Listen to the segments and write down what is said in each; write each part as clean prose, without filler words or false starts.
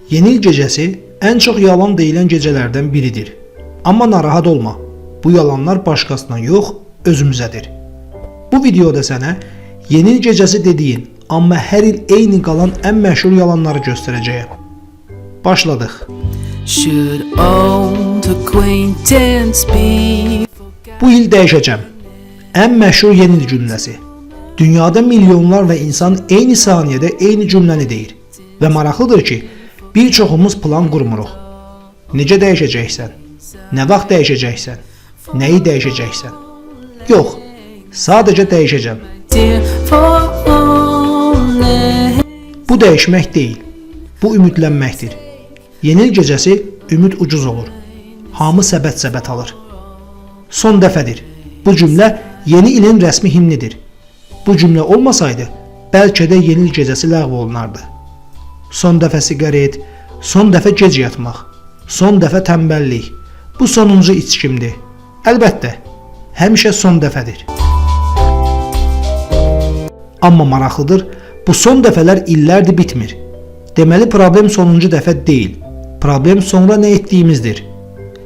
Yeni il gecəsi ən çox yalan deyilən gecələrdən biridir. Amma narahat olma. Bu yalanlar başqasına yox, özümüzədir. Bu videoda sənə yeni il gecəsi dediyin, amma hər il eyni qalan ən məşhur yalanları göstərəcəyəm. Başladıq. Should old acquaintance be Bu il dəyişəcəm. Ən məşhur yeni il cümləsi. Dünyada milyonlarla insan eyni saniyədə eyni cümləni deyir. Və maraqlıdır ki, bir çoxumuz plan qurmuruq. Necə dəyişəcəksən? Nə vaxt dəyişəcəksən? Nəyi dəyişəcəksən? Yox, sadəcə dəyişəcəm. Dear for only Bu dəyişmək deyil. Bu ümidlənməkdir. Yeni il gecəsi ümid ucuz olur. Hamı səbət-səbət alır. Son dəfədir. Bu cümlə yeni ilin rəsmi himnidir. Bu cümlə olmasaydı, bəlkə də yeni il gecəsi ləğv olunardı. Son dəfə siqaret, son dəfə gec yatmaq, son dəfə tənbəllik. Bu sonuncu içkimdir. Əlbəttə, həmişə son dəfədir. Amma maraqlıdır, bu son dəfələr illərdir bitmir. Deməli problem sonuncu dəfə deyil. Problem sonra nə etdiyimizdir.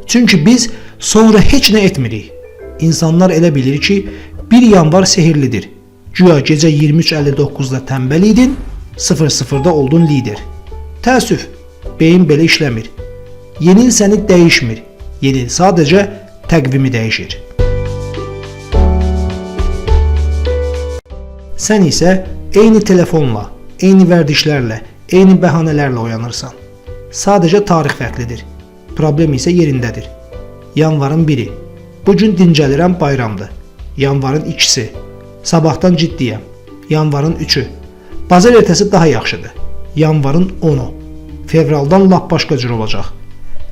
Çünki biz sonra heç nə etmirik. İnsanlar elə bilir ki, 1 yanvar sehirlidir. Güya gecə 23:59-da tənbəl idin, 00-da oldun lider. Təəssüf, beyin belə işləmir. Yeni il səni dəyişmir. Yeni il sadəcə təqvimi dəyişir. Sən isə eyni telefonla, eyni vərdişlərlə, eyni bəhanələrlə oyanırsan. Sadəcə tarix fərqlidir. Problem isə yerindədir. Yanvarın 1-i. Bu gün dincəlirəm, bayramdır. Yanvarın 2-si. Sabahdan ciddiyəm. Yanvarın 3-ü. Bazar ertəsi daha yaxşıdır. Yanvarın 10-u. Fevraldan lap başqa cür olacaq.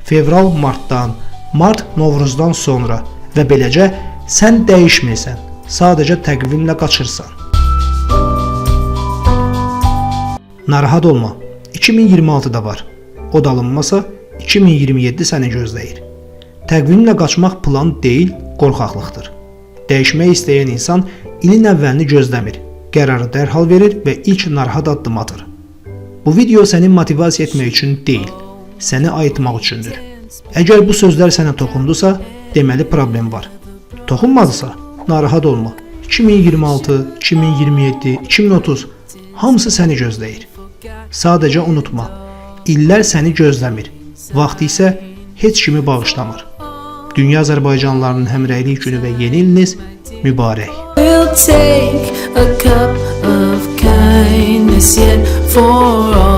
Fevral martdan, mart Novruzdan sonra və beləcə sən dəyişmirsən. Sadəcə təqvimlə qaçırsan. Narahat olma. 2026 da var. O da alınmasa 2027 səni gözləyir. Təqvimlə qaçmaq plan deyil, qorxaqlıqdır. Dəyişmək istəyən insan ilin əvvəlini gözləmir. Qərarı dərhal verir və ilk narahat addım atır. Bu video səni motivasiya etmək üçün deyil, səni ayıltmaq üçündür. Əgər bu sözlər sənə toxundusa, deməli problem var. Toxunmadısa, narahat olma. 2026, 2027, 2030 hamısı səni gözləyir. Sadəcə unutma, illər səni gözləmir. Vaxt isə heç kimi bağışlamır. Dünya Azərbaycanlılarının həmrəylik günü və yeni iliniz mübarək. We'll take a cup of kindness yet for